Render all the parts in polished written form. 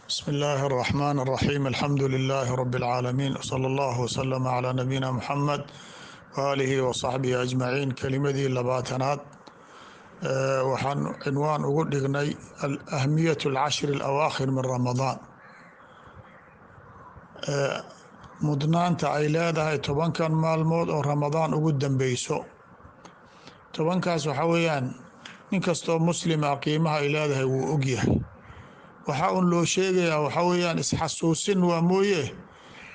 Bismi illaahi araxmaan araxiim. Alxamdu lilaahi rabi alcaalamiin, wsala allahu wasalama calaa nabiyina Muxamed waaalihi wa saxbihi ajmaciin. Kelimadii 20aad waxaan cinwaan ugu dhignay ahmiyat alcashri alawaakhir min Ramadaan, mudnaanta ay leedahay 10kan maalmood oo Ramadaan ugu dambeyso. 10kaas waxaa weeyaan nin kastoo muslima qiimaha ay leedahay wuu ogyahay. Waxaa un loo sheegayaa waxaa weeyaan isxasuusin waa mooye,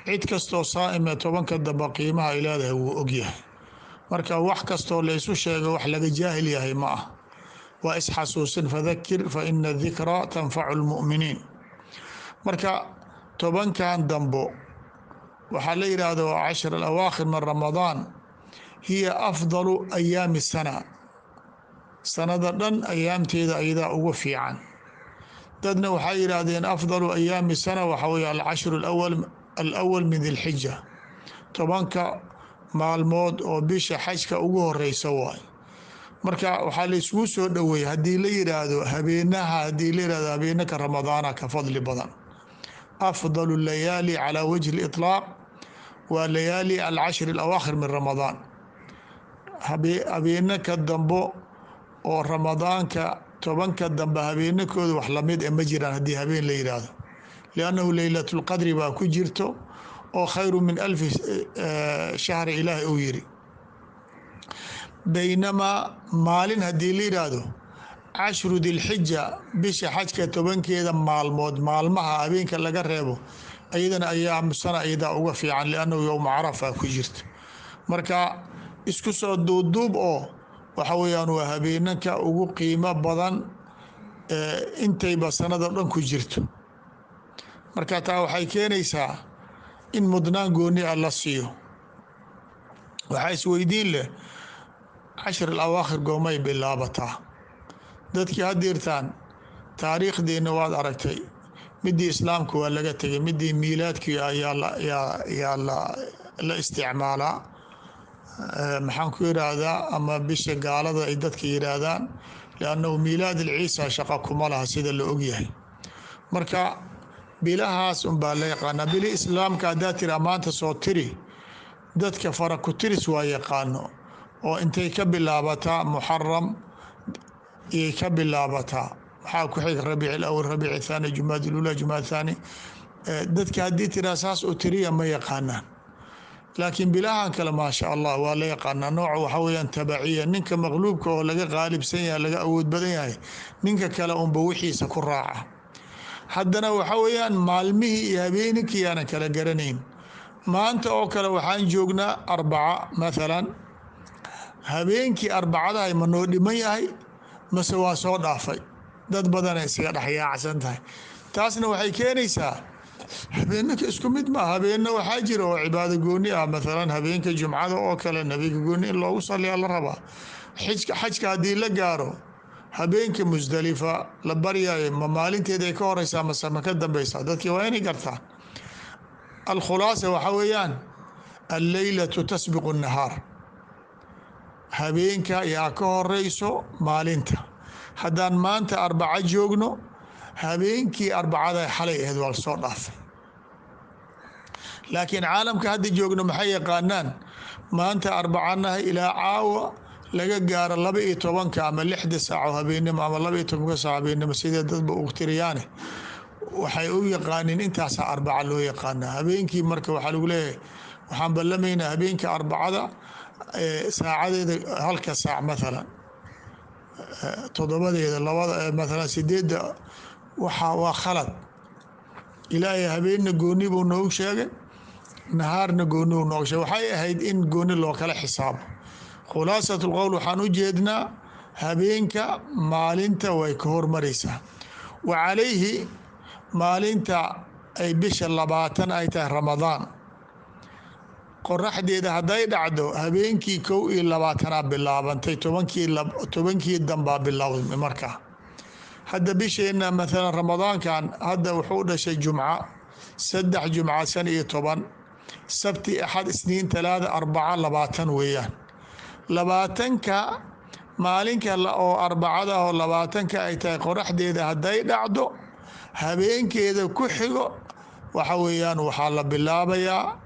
cid kastoo saa'ime 10ka dambe qiimaha ay leedahay wuu ogyahay. Marka wax kastoo laysu sheego wax laga jaahil yahay ma ah, waa isxasuusin. Fadakir fa ina dikraa tanfacu lmu'miniin. Marka 10kan dambo waxaa la yidhaahdo cashir alawaakhir min Ramadaan hiya afdalu ayaami sana, sanada dhan ayaamteeda ayadaa ugu fiican. Dadna waxay yidhaahdeen afdalu ayaami sana waxa wey alcashru alawal min dilxija, 10ka maalmood oo bisha xajka ugu horeysa waay. Marka waxaa layskugu soo dhoweeyey haddii la yidhaahdo habeenaha, haddii la yihahdo habeenaka Ramadaana ka fadli badan. Afdalu layaali calaa wajhi liطlaaq waa layaali alcashri alawaakhir min Ramadaan. Habeenaka dambo oo Ramadaanka 10ka dambe habeenakooda wax lamid e ma jiraan haddii habeen la yidhaahdo, liannahu leylat lqadri baa ku jirto oo khayru min alfi shahri Ilaahay uu yiri. Baynamaa maalin haddii la yidhaahdo cashru dilxija, bisha xajka 10keeda maalmood, maalmaha habeenka laga reebo, iyadana ayaamu sana iyadaa uga fiican, liannahu yowma Carafa ku jirta. Marka isku soo duubduub oo waxa weeyaan waa habeenanka ugu qiimo badan intayba sanada dhan ku jirto. Marka taa waxay keenaysaa in mudnaan gooni ah la siiyo. Waxaa isweydiin leh, cashir alawaakhir goomay bilaabataa? Dadkii hadirtaan taariikhdeenna waad aragtay, midii islaamka waa laga tegay, midii miilaadkii ayaa la isticmaalaa. Maxaan ku yiraahdaa, ama bisha gaalada ay dadka yiraahdaan, liannahu miilaad alciisa shaqa kuma laha sida la ogyahay. Marka bilahaas unbaa la yaqaanaa. Bili islaamka haddaa tiraa maanta soo tiri, dadka fara ku tiris waa yaqaano oo intay ka bilaabataa Muxaram iyay ka bilaabataa, maxaa ku xiga? Rabiic alawal, Rabiic athaani, Jumaad alula, Jumaad thaani. Dadka haddii tiraa saas u tiriya ma yaqaanaan, laakiin bilahan kale, maasha Allah, waa la yaqaanaa. Nooca waxa weyaan tabaciya, ninka maqluubka oo laga qaalibsan yahay, laga awood badan yahay, ninka kale unba wixiisa ku raaca. Haddana waxa weeyaan maalmihii iyo habeenikii aanan kala garanayn. Maanta oo kale waxaan joognaa Arbaca mathalan, habeenkii arbacadahay ma noo dhiman yahay mase waa soo dhaafay? Dad badana isaga dhexyaacsan tahay. Taasna waxay keenaysaa habeenaka isku mid maa. Habeenna waxaa jira oo cibaado gooni ah, mathalan habeenka jumcada oo kale nabiga gooni in loogu saliyaa la rabaa. Xajka haddii la gaaro, habeenka Musdalifa la baryayo ma maalinteeda ay ka horeysaa mase ma ka dambeysaa? Dadkii waa inay gartaan. Alkhulaasa waxaa weeyaan alleylatu tasbiqu nahaar, habeenka yaa ka horeyso maalinta. Haddaan maanta Arbaco joogno, habeenkii arbacada xalay ahayd waa lasoo dhaafay. Laakiin caalamka hadda joogno maxay yaqaanaan? Maanta arbacanahay, ilaa caawa laga gaaro 12ka ama 6da saaco habeennimo ama 12ka saaco habeennimo, sidee dadba u tiriyaane, waxay u yaqaaniin intaasaa arbaca loo yaqaanaa habeenkii. Marka waxaa lagu leeyahay waxaan ballamaynaa habeenka arbacada saacadeeda halka saac, mathalan 7deeda, labada, mathalan 8da. Waxa waa khalad. Ilaahay habeenna gooni buu noogu sheegay, nahaarna gooni buu noogu sheegay. Waxay ahayd in gooni loo kala xisaabo. Khulaasat lqowl, waxaan u jeednaa habeenka maalinta way ka hormaraysaa. Wa calayhi, maalinta ay bisha 20 ay tahay Ramadaan, qoraxdeeda hadday dhacdo, habeenkii 21aa bilaabantay, 10kii dambaa bilowday. Markaa hadda bisheenna mathalan Ramadaankan hadda wuxuu dhashay Jumca, 3 Jumca, 15, Sabti, Axad, Isniin, Talaada, Arbaca, 20 weeyaan. 20ka maalinka oo arbacada oo 20ka ay tahay qoraxdeeda hadday dhacdo. Habeenkeeda ku xigo waxa weeyaan waxaa la bilaabayaa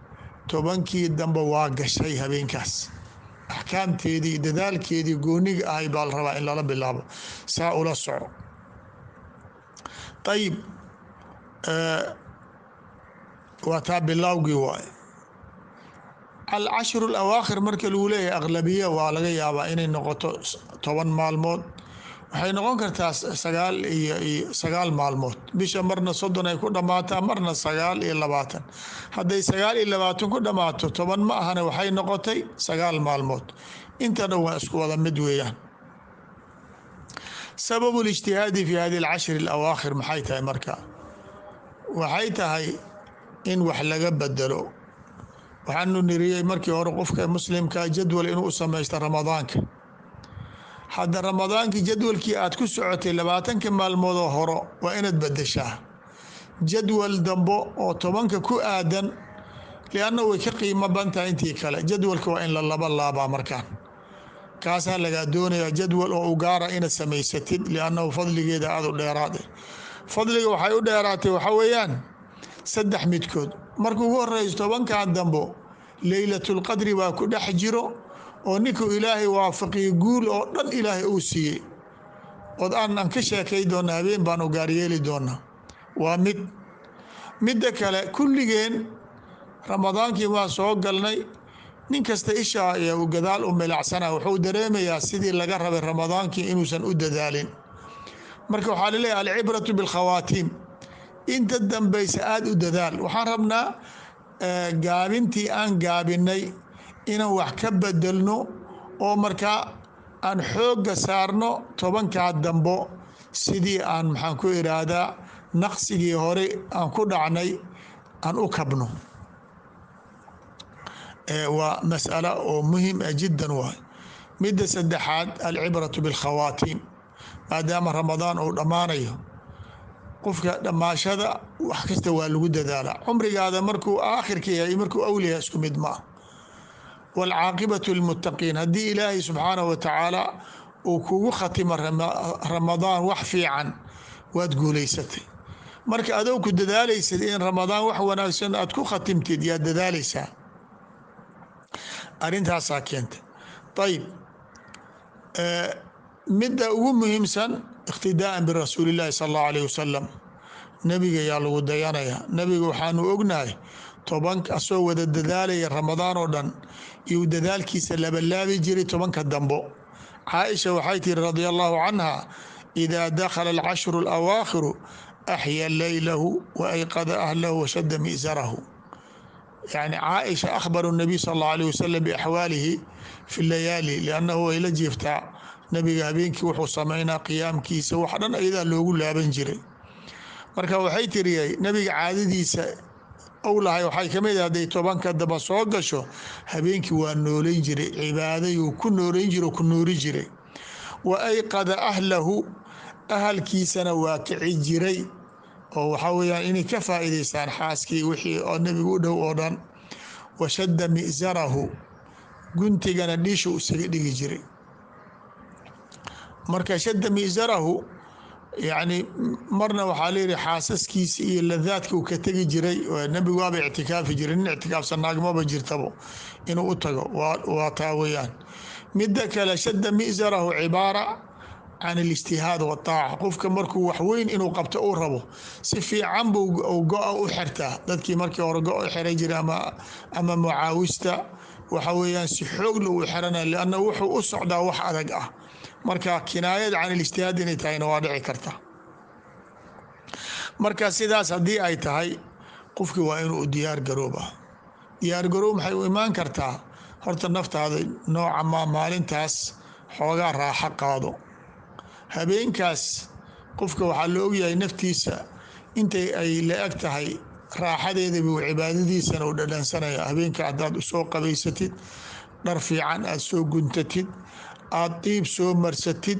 10kii dambe waa gashay habeenkaas. Axkaamteedii, dadaalkeedii gooniga ahay baa la rabaa in lala bilaabo. Saa ula soco. Ayib, waa taa bilowgii waaye. Alcashru alawaakhir marka lagu leeyahay, aqlabiya waa laga yaabaa inay noqoto 10 maalmood, waxay noqon kartaa 9 iyo 9 maalmood. Bisha marna 30 ay ku dhammaataa, marna 29. Hadday 29 ku dhammaato, 10 ma ahane, waxay noqotay 9 maalmood. Inta dhan waa isku wada mid weeyaan. Sababu lijtihaadi fi hadi alcashri alawaakhir maxay tahay? Marka waxay tahay in wax laga bedelo. Waxaanu niriyey markii hore qofka muslimka jadwal inuu u samaysto Ramadaanka. Hadda Ramadaankii jadwalkii aad ku socotay 20ka maalmoodoo horo waa inaad bedeshaa jadwal dambo oo 10ka ku aadan, lianna way ka qiimo bantahay intii kale. Jadwalka waa in la laba laabaa. Markaan kaasaa lagaa doonayaa jadwal oo u gaara inaad samaysatid, liannahu fadligeeda aada u dheeraade. Fadliga waxay u dheeraatay waxa weeyaan saddex midkood. Marka ugu horeyso, 10kan dambo Leylatulqadri baa ku dhex jiro, oo ninkuu Ilaahay waafaqiyo guul oo dhan Ilaahay uu siiyey, ood aan ka sheekay doona, habeen baan u gaaryeeli doonaa. Waa mid. Midda kale, kulligeen Ramadaankii waa soo galnay. Nin kasta ishaa ayaa gadaal u milacsana, wuxuu dareemayaa sidii laga rabay Ramadaankii inuusan u dadaalin. Marka waxaa laleeyahay alcibratu bilkhawaatiim, inta dambaysa aada u dadaal. Waxaan rabnaa gaabintii aan gaabinay inaan wax ka bedelno, oo markaa aan xoogga saarno 10kaa dambo, sidii aan, maxaan ku iraahdaa, naqsigii hore aan ku dhacnay aan u kabno. Waa mas'ala oo muhim ah jiddan waay. Midda saddexaad, alcibratu bilkhawaatiim. Maadaama Ramadaan uu dhammaanayo, qofka dhammaashada wax kasta waa lagu dadaalaa. Cumrigaada markuu aakhirka yahay, markuu awel yahay, isku mid ma ah. Waalcaaqibatu lilmuttaqiin. Haddii Ilaahay subxaanahu wa tacaala uu kugu khatimo Ramadaan wax fiican, waad guulaysatay. Marka adoo ku dadaalaysid in Ramadaan wax wanaagsan aad ku khatimtid, yaad dadaalaysaa. Arrintaasaa keentay. Ayib, midda ugu muhiimsan, iqtidaaan birasuuli illahi sala allahu alayh wasalam. Nebiga yaa lagu dayanaya. Nebiga waxaanu ognahay 10 asoo wada dadaalaya Ramadaan oo dhan iyuu dadaalkiisa labalaabi jiray 10ka dambo. Caaisha waxay tiri, radia allahu canha: "Idaa dakhala alcashru alawaakhiru axya leylahu wa ayqada ahlahu washadda mi'sarahu." Yani Caaisha akhbaru nabiy sal allahu alayh wasalam biaxwaalihi fi layaali, liannahu way la jiiftaa nabiga habeenkii, wuxuu samaynaa, qiyaamkiisa, wax dhan ayadaa loogu laaban jiray. Marka waxay tiriyay nabiga caadadiisa ou lahay waxay kamid ah, hadday 10ka daba soo gasho, habeenkii waa nooleyn jiray, cibaadayuu ku nooleyn jiray oo ku nuuri jiray. Wa ayqada ahlahu, ahalkiisana waa kici jiray, oo waxaa weyaan inay ka faa'iidaystaan xaaskii, wixii oo nebigu u dhow oo dhan. Washadda mi'sarahu, guntigana dhiishu isaga dhigi jiray. Marka shadda mi'sarahu, yacni marna waxaa layihi xaasaskiisa iyo ladaadka uu ka tegi jiray. Nebigu waaba ictikaafi jiray, nin ictikaafsan naagmaba jirtabo inuu u tago. Waa taa weyaan. Midda kale, shadda mi'sarahu cibaara can alijtihaad waaaca. Qofka markuu wax weyn inuu qabto uu rabo, si fiican buu go-a u xirtaa. Dadkii markii hore go u xiran jiray ama mucaawista, waxa weeyaan si xoog lo u xiranaya, lianna wuxuu u socdaa wax adag ah. Marka kinaayad can ilijtihaad inay tahayna waa dhici karta. Marka sidaas haddii ay tahay, qofkii waa inuu diyaar garooba. Diyaar garoob maxay u imaan kartaa? Horta naftaada nooca maa maalintaas xoogaa raaxo qaado. Habeenkaas qofka waxaa la ogyahay naftiisa intay ay la eg tahay raaxadeeda buu cibaadadiisana u dhadhansanaya. Habeenka haddaad soo qabaysatid, dhar fiican aad soo guntatid, aad diib soo marsatid,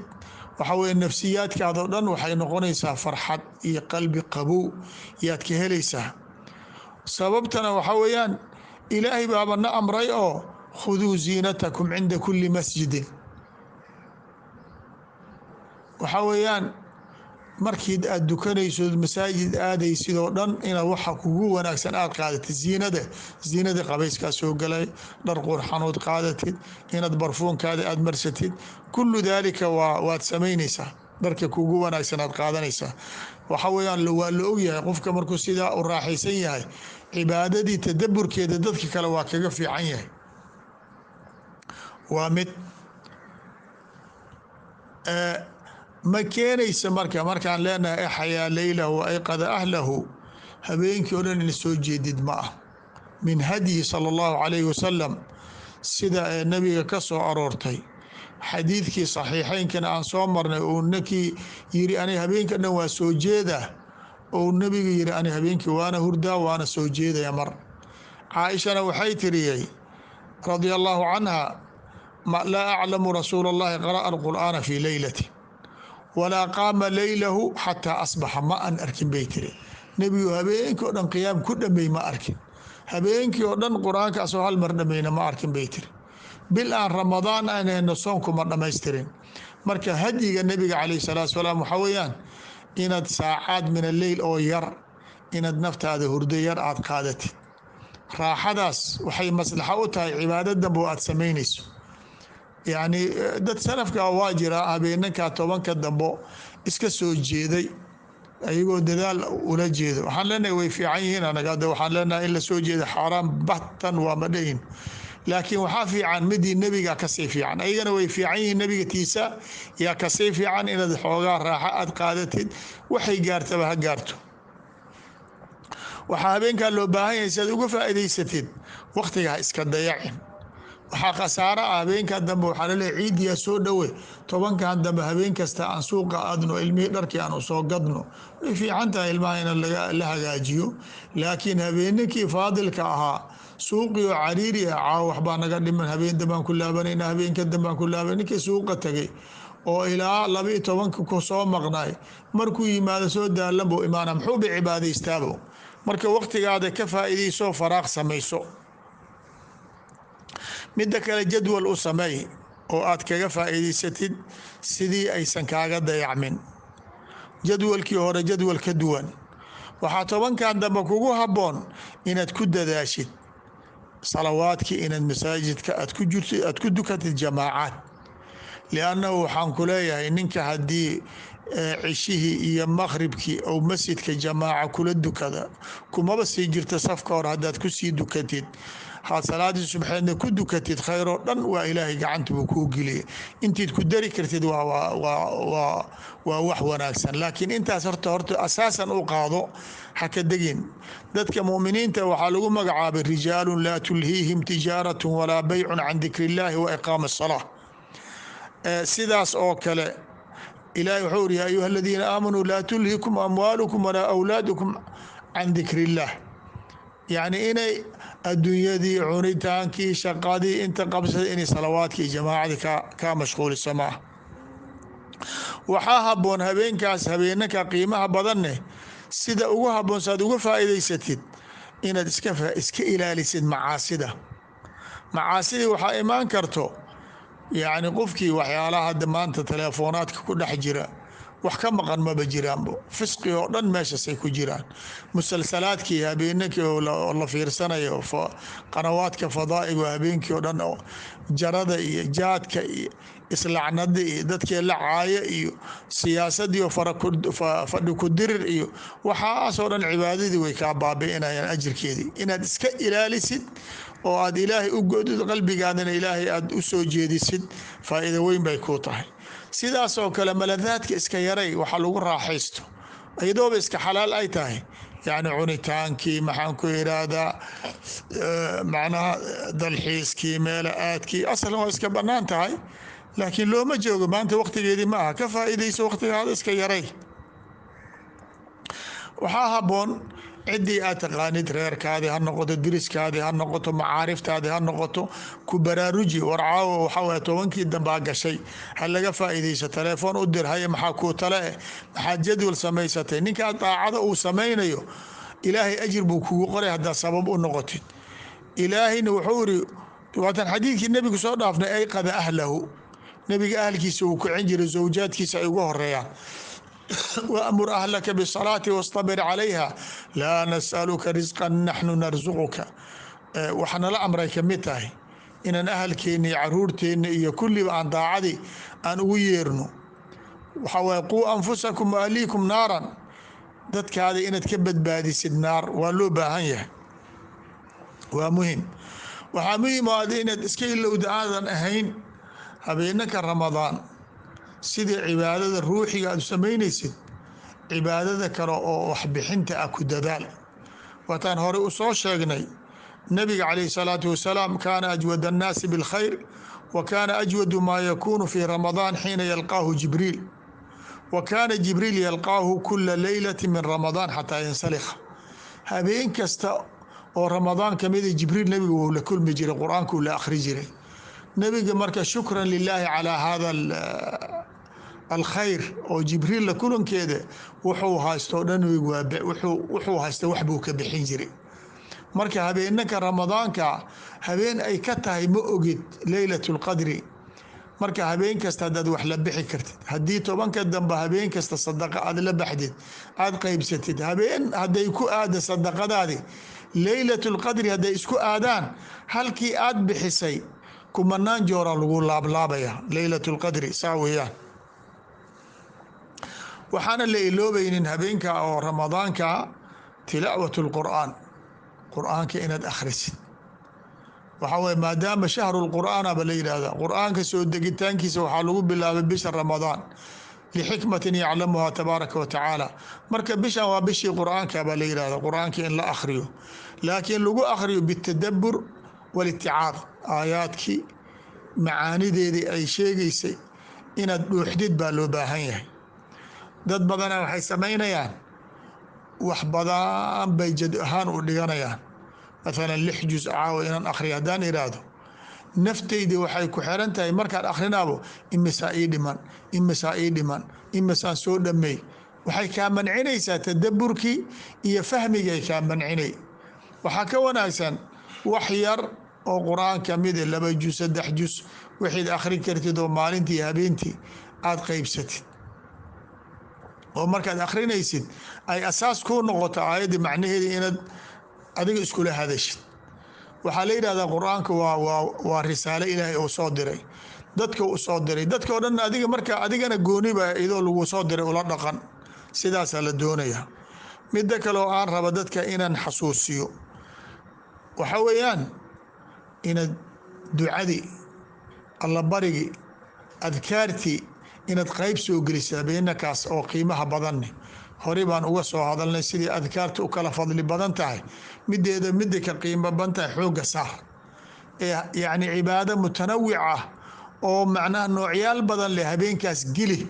waxaa weye nafsiyaadkaadoo dhan waxay noqonaysaa farxad iyo qalbi qabow yaad ka helaysaa. Sababtana waxaa weeyaan Ilaahay baaba na amray oo "khuduu ziinatakum cinda kulli masjidin". Waxaa weeyaan Markii aad dukanayso masaajid aadaysid oo dhan, inaad waxa kugu wanaagsan aad qaadatid. Ziinada qabayskaa soo galay, dhar qurxanood qaadatid, inaad barfuunkaada aad marsatid, kullu daalika waad samaynaysaa. Dharka kugu wanaagsan aad qaadanaysaa. Waxa weyaan, waa la ogyahay, qofka markuu sidaa u raaxaysan yahay, cibaadadii tadaburkeeda dadka kale waa kaga fiican yahay. Waa mid ma keenaysa. Marka markaan leenahay axyaa leylahu wa ayqada ahlahu, habeenkii o dhan ina soo jeedid ma ah. Min hadyi sala allahu calayhi wasalam, sida ee nabiga ka soo aroortay xadiidkii saxiixeynkana aan soo marnay, uu ninkii yiri ani habeenka dhan waa soo jeeda, ou nabiga yiri ani habeenkii waana hurdaa waana soo jeedaya. Mar Caaishana waxay tiriyey radia allahu canha: laa aclamu rasuula allahi qara'a alqur'aana fii leylati walaa qaama leylahu xataa asbaxa. Ma an arkin, bay tiri, nebigu habeenkii o dhan qiyaam ku dhamey ma arkin, habeenkii oo dhan qur-aanka asoo hal mar dhameyna ma arkin, bay tiri. Bil aan Ramadaan aan hayno soonkuma dhamaystirin. Marka hadyiga nebiga calayh salaatu salaam waxaa weeyaan inaad saacaad min alleyl oo yar inaad naftaada hurdo yar aad qaadatid. Raaxadaas waxay maslaxo u tahay cibaado dambe oo aad samaynayso. Yacni dad salafka waa jiraa habeenankaa 10ka dambo iska soo jeeday ayagoo dadaal ula jeedo. Waxaan leenahay way fiican yihiin. Anaga hadda waxaan leenahay in la soo jeedo xaaraan batan waa ma dhahin, laakiin waxaa fiican midii nebiga kasii fiican. Ayagana way fiican yihiin, nebiga tiisa yaa kasii fiican inaad xoogaa raaxo aad qaadatid. Waxay gaartaba ha gaarto. Waxaa habeenkaa loo baahan yahay si aad uga faa'iidaysatid waqtiga, ha iska dayacin. Waxaa khasaaro ah habeenkaa dambe. Waxaa laleeyahy ciidiyaa soo dhowe, 10kan dambe habeen kasta aan suuqa aadno, ilmihii dharkii aan usoo gadno. Way fiican tahay ilmaha in la hagaajiyo, laakiin habeenninkii faadilka ahaa suuqii oo cariiri ah, caawa waxbaa naga dhiman, habeen dambaan ku laabanayna, habeenka dambaan ku laaban. Ninkii suuqa tagay oo ilaa 12ka ku soo maqnay, markuu yimaado soo daalan buu imaana, muxuuba cibaadaystaabo? Marka waqtigaada ka faa'iidayso, faraaq samayso. Midda kale, jadwal u sameey oo aad kaga faa'iidaysatid sidii aysan kaaga dayacmin jadwalkii hore, jadwal ka duwan. Waxaa 10kan dambe kugu habboon inaad ku dadaashid salawaadkii, inaad masaajidka aad ku jirtid, aad ku dukatid jamaacaad. Liannahu waxaan ku leeyahay, ninka haddii cishihii iyo maqribkii ou masjidka jamaaca kula dukada, kumaba sii jirta safka hore. Haddaad kusii dukatid, haad salaadii subxeedna ku dukatid, khayr oo dhan waa Ilaahay gacanta buu kuu geliyay. Intiid ku dari kartid waa wax wanaagsan, laakiin intaas horta asaasan u qaado, ha ka degin. Dadka muminiinta waxaa lagu magacaabay rijaalun laa tulhiihim tijaaratun walaa baycun can dikri illaahi wa iqaami asalaa. Sidaas oo kale Ilahi wuxuu uri: ya ayuha aladiina aamanuu laa tulhikum amwaalukum walaa awlaadukum can dikri illaah. Yacni inay adduunyadii, cunitaankii, shaqadii inta qabsada, inay salawaadkii jamaacadii ka mashquuliso ma ah. Waxaa habboon habeenkaas, habeenanka qiimaha badanne, sida ugu habboon saad uga faa'iidaysatid inaad iska ilaalisid macaasida. Macaasidii waxaa imaan karto, yacni qofkii waxyaalaha hadda maanta teleefoonaadka ku dhex jira, wax ka maqan maba jiraanbo. Fisqi oo dhan meeshaasay ku jiraan. Musalsalaadkii habeenakii oo la fiirsanayo, qanawaadka fadaa'igo habeenkii oo dhan, oo jarada iyo jaadka iyo islacnada iyo dadkii la caayo iyo siyaasadii oo fadhi ku dirir iyo waxaasoo dhan, cibaadadii way kaa baabi'inayaan ajirkeedii. Inaad iska ilaalisid oo aad Ilaahay u godid, qalbigaadana Ilaahay aad u soo jeedisid, faa'iido weyn bay kuu tahay. Sidaas oo kale maladaadka iska yaray, waxa lagu raaxaysto iyadooba iska xalaal ay tahay, yacni cunitaankii, maxaan ku yiraahdaa, macnaha dalxiiskii, meela aadkii, aslan waa iska bannaan tahay, laakiin looma joogo maanta, waqtigeedii ma aha. Ka faa'iidayso waqtigaada, iska yaray. Waxaa habboon ciddii aad taqaanid, reerkaadii ha noqoto, deriskaadii ha noqoto, macaariftaadii ha noqoto, ku baraaruji: war caawa waxaa waye 10kii dambaa gashay, ha laga faa'iidayso. Telefoon u dir: haye, maxaa kuu tale eh? Maxaad jadwal samaysatay? Ninkaa daacada uu samaynayo, Ilaahay ajir buu kugu qoray haddaad sabab u noqotid. Ilaahayna wuxuu iri, waatan xadiidkii nebigu soo dhaafnay, ayqada ahlahu. Nebiga ahalkiisa uu kicin jiray, zawjaadkiisa ay ugu horeeyaan. Waamur ahlaka bisalaati wastabir calayha, laa nasaluka risqan, naxnu narsuquka. Waxaa nala amray kamid tahay inaan ahalkeenna iyo caruurteenna iyo kulliba aan daacadii aan ugu yeerno. Waxaa waye quu anfusakum wa ahliikum naaran, dadkaada inaad ka badbaadisid naar waa loo baahan yahay, waa muhim. Waxaa muhim oo ad inaad iska ilowda aadan ahayn habeenaka Ramadaan, sidii cibaadada ruuxiga aad u samaynaysid, cibaadada kale oo waxbixinta ah ku dadaal. Waataan horey u soo sheegnay, nabiga calayhi salaatu wasalaam kaana ajwad annaasi bilkhayr, wa kaana ajwadu maa yakuunu fi Ramadaan xiina yalqaahu Jibriil, wa kaana Jibriil yalqaahu kula leylati min Ramadaan xataa yansalikha. Habeen kasta oo Ramadaan kamida Jibriil nabiga wuu la kulmi jiray, Qur-aankuu la akhri jiray nebiga. Marka shukran lilaahi calaa hada alkhayr oo Jibriil la kulankeeda wuxuu haysto o dhan, wuxuu haysta wax buu ka bixin jiray. Marka habeenaka Ramadaanka habeen ay ka tahay ma ogid Leylat Lqadri. Marka habeen kasta haddaad wax la bixi kartid, haddii 10ka dambe habeen kasta sadaqa aad la baxdid, aad qaybsatid, habeen hadday ku aada sadaqadaadi Leylat Lqadri hadday isku aadaan, halkii aad bixisay kumanaan jooraa lagu laablaabaya Leylat Lqadri. Saa weeyaan. Waxaana la iloobaynin habeenka oo Ramadaanka tilaawat lqur'aan, Qur-aanka inaad akhrisid. Waxaa waye maadaama shahru lqur'aan aba la yidhaahda, Qur-aanka soo degitaankiisa waxaa lagu bilaabay bisha Ramadaan lixikmatin yaclamuha tabaaraka wa tacaala. Marka bishan waa bishii Qur-aanka baa la yidhahda, Qur-aanka in la akhriyo, laakiin lagu akhriyo bitadabur waliticaad, aayaadkii macaanideedii ay sheegaysay inaad dhuuxdid baa loo baahan yahay. Dad badana waxay samaynayaan wax badan bay jad ahaan u dhiganayaan. Mathalan 6 juz caawa inaan akhriyo haddaan iraahdo, naftaydi waxay ku xiran tahay markaan akhrinaabo imisaa ii dhiman, imisaa ii dhiman, imisaan soo dhameey. Waxay kaa mancinaysaa tadaburkii iyo fahmigay kaa mancinay. Waxaa ka wanaagsan wax yar oo Qur-aan kamida, 2 juz, 3 juz, wixiid akhrin kartid oo maalintii habeentii aad qeybsatid, oo markaad akhrinaysid ay asaas kuu noqoto aayaddii macnaheedii inaad adiga iskula hadashid. Waxaa la yidhahdaa Qur-aanka waa risaalo Ilaahay uu soo diray, dadka u soo diray, dadka o dhan. Adiga marka adigana gooniba idoo lagu soo diray ula dhaqan, sidaasaa la doonaya. Midda kale oo aan raba dadka inaan xasuusiyo waxa weeyaan inaad ducadii, Allabarigii, adkaartii inaad qeyb soo gelisa habeenakaas oo qiimaha badanne. Hore baan uga soo hadalnay sidii adkaarta u kala fadli badan tahay, mideeda mida ka qiimo badan tahay xooga saar, ee yacni cibaado mutanawic ah oo macnaha noocyaal badan leh habeenkaas geli.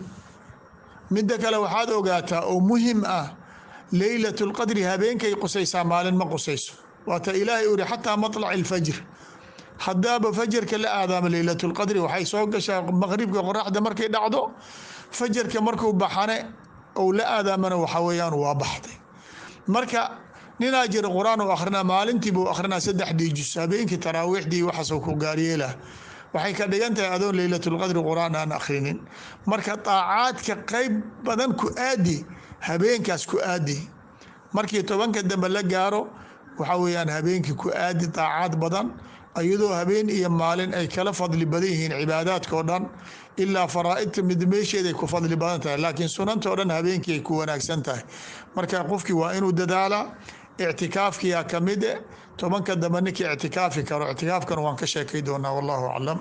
Midda kale waxaad ogaataa oo muhim ah, Leylat Lqadri habeenkay qusaysaa, maalin ma qusayso. Waata Ilaahay uri xataa matlaci alfajr. Haddaaba fajarka la aadaamo, Leylatulqadri waxay soo gashaa maqribka qoraxda markay dhacdo. Fajarka markuu baxane ou la aadaamana waxa weeyaan waa baxday. Marka ninaa jira Qur-aan u akrinaa, maalintii buu akrinaa 3dii jus, habeenkii taraawiixdii waxaasuu ku gaaryeelah. Waxay ka dhigan tahay adoon Leylatulqadri Qur-aan aan akhrinin. Marka daacaadka qeyb badan ku aadi habeenkaas, ku aadi markii 10ka dambe la gaaro. Waxaa weeyaan habeenkii ku aadi daacaad badan, iyadoo habeen iyo maalin ay kala fadli badan yihiin cibaadaadka oo dhan, ilaa faraa'idta mid meesheeday ku fadli badan tahay, laakiin sunanta oo dhan habeenkii ay ku wanaagsan tahay. Marka qofkii waa inuu dadaalaa. Ictikaafkiyaa kamid e 10ka dambe ninkii ictikaafi karo, ictikaafkana waan ka sheekay doonaa. Wallahu aclam.